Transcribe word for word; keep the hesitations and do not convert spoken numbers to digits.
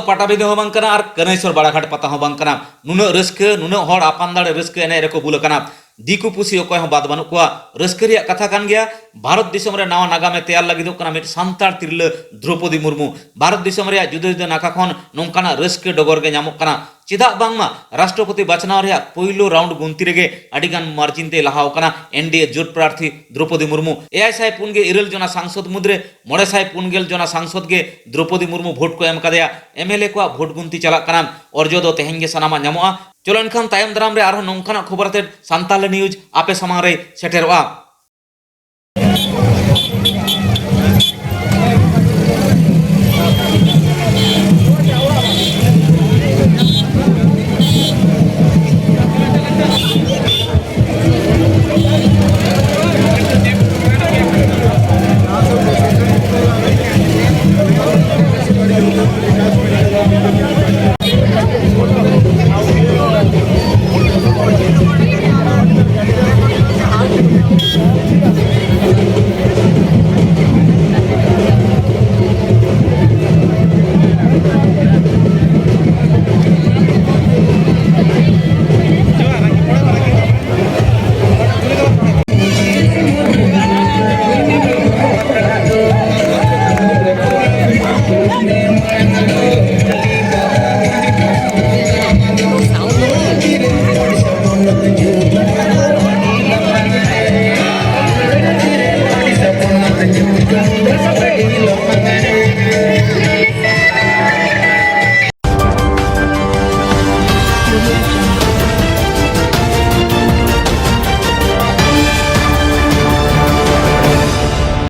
ᱯᱟᱴᱟᱵᱤᱸᱫᱟᱹ ᱦᱚᱸ ᱵᱟᱝ ᱠᱟᱱᱟ ᱟᱨ ᱠᱟᱹᱱᱟᱹᱭᱥᱚᱨ ᱵᱟᱲᱟᱜᱷᱟᱴ ᱯᱟᱛᱟ ᱦᱚᱸ ᱵᱟᱝ ᱠᱟᱱᱟ᱾ ᱱᱩᱱᱟᱹᱜ ᱨᱟᱹᱥᱠᱟᱹ, ᱱᱩᱱᱟᱹᱜ ᱦᱚᱲ ᱟᱯᱟᱱ ᱫᱟᱲᱮ ᱨᱟᱹᱥᱠᱟᱹ ᱮᱱᱮᱡ ᱨᱮᱠᱚ ᱵᱩᱞ ᱟᱠᱟᱱᱟ᱾ ᱫᱤᱠᱩ ᱯᱩᱥᱤ ᱚᱠᱚᱭ ᱦᱚᱸ ᱵᱟᱫ ᱵᱟᱹᱱᱩᱜ ᱠᱚᱣᱟ᱾ ᱨᱟᱹᱥᱠᱟᱹ ᱨᱮᱭᱟᱜ ᱠᱟᱛᱷᱟ ᱠᱟᱱ ᱜᱮᱭᱟ, ᱵᱷᱟᱨᱚᱛ ᱫᱤᱥᱚᱢ ᱨᱮ ᱱᱟᱣᱟ ᱱᱟᱜᱟᱢᱮ ᱛᱮᱭᱟᱨ ᱞᱟᱹᱜᱤᱫᱚᱜ ᱠᱟᱱᱟ ᱢᱤᱫ ᱥᱟᱱᱛᱟᱲ ᱛᱤᱨᱞᱟᱹ ᱫᱨᱚᱯᱚᱫᱤ ᱢᱩᱨᱢᱩ᱾ ᱵᱷᱟᱨᱚᱛ ᱫᱤᱥᱚᱢ ᱨᱮᱭᱟᱜ ᱡᱩᱫᱟᱹ ᱡᱩᱫᱟᱹ ᱱᱟᱠᱷᱟ ᱠᱷᱚᱱ ᱱᱚᱝᱠᱟᱱᱟᱜ ᱨᱟᱹᱥᱠᱟᱹ ᱰᱚᱜᱚᱨ ᱜᱮ ᱧᱟᱢᱚᱜ ᱠᱟᱱᱟ᱾ ᱪᱮᱫᱟᱜ ᱵᱟᱝᱢᱟ ᱨᱟᱥᱴᱨᱚᱯᱚᱛᱤ ᱵᱟᱪᱷᱱᱟᱣ ᱨᱮᱭᱟᱜ ᱯᱳᱭᱞᱳ ᱨᱟᱣᱩᱱᱰ ᱜᱩᱱᱛᱤ ᱨᱮᱜᱮ ᱟᱹᱰᱤᱜᱟᱱ ᱢᱟᱨᱡᱤᱱ ᱛᱮᱭ ᱞᱟᱦᱟ ᱟᱠᱟᱱᱟ ᱮᱱᱰᱤᱮ ᱡᱳᱴ ᱯᱨᱟᱨᱛᱷᱤ ᱫᱨᱚᱯᱚᱫᱤ ᱢᱩᱨᱢᱩ᱾ ᱮᱭᱟᱭ ᱥᱟᱭ ᱯᱩᱱ ᱜᱮᱞ ᱤᱨᱟᱹᱞ ᱡᱚᱱᱟ ᱥᱟᱝᱥᱚᱫ ᱢᱩᱫᱽᱨᱮ ᱢᱚᱬᱮ ᱥᱟᱭ ᱯᱩᱱ ᱜᱮᱞ ᱡᱚᱱᱟ ᱥᱟᱝᱥᱚᱫ ᱜᱮ ᱫᱨᱚᱯᱚᱫᱤ ᱢᱩᱨᱢᱩ ᱵᱷᱳᱴ ᱠᱚ ᱮᱢ ᱠᱟᱫᱮᱭᱟ᱾ ᱮᱢᱮᱞᱮ ᱠᱚᱣᱟᱜ ᱵᱷᱳᱴ ᱜᱩᱱᱛᱤ ᱪᱟᱞᱟᱜ ᱠᱟᱱᱟ᱾ ᱚᱨᱡᱚ ᱫᱚ ᱛᱮᱦᱮᱧ ᱜᱮ ᱥᱟᱱᱟᱢᱟᱜ ᱧᱟᱢᱚᱜᱼᱟ᱾ ᱪᱚᱞᱚ ᱮᱱᱠᱷᱟᱱ ᱛᱟᱭᱚᱢ ᱫᱟᱨᱟᱢ ᱨᱮ ᱟᱨᱦᱚᱸ ᱱᱚᱝᱠᱟᱱᱟᱜ ᱠᱷᱚᱵᱚᱨ ᱟᱛᱮ ᱥᱟᱱᱛᱟᱲ ᱱᱤᱭᱩᱡᱽ ᱟᱯᱮ ᱥᱟᱢᱟᱝ ᱨᱮ ᱥᱮᱴᱮᱨᱚᱜᱼᱟ᱾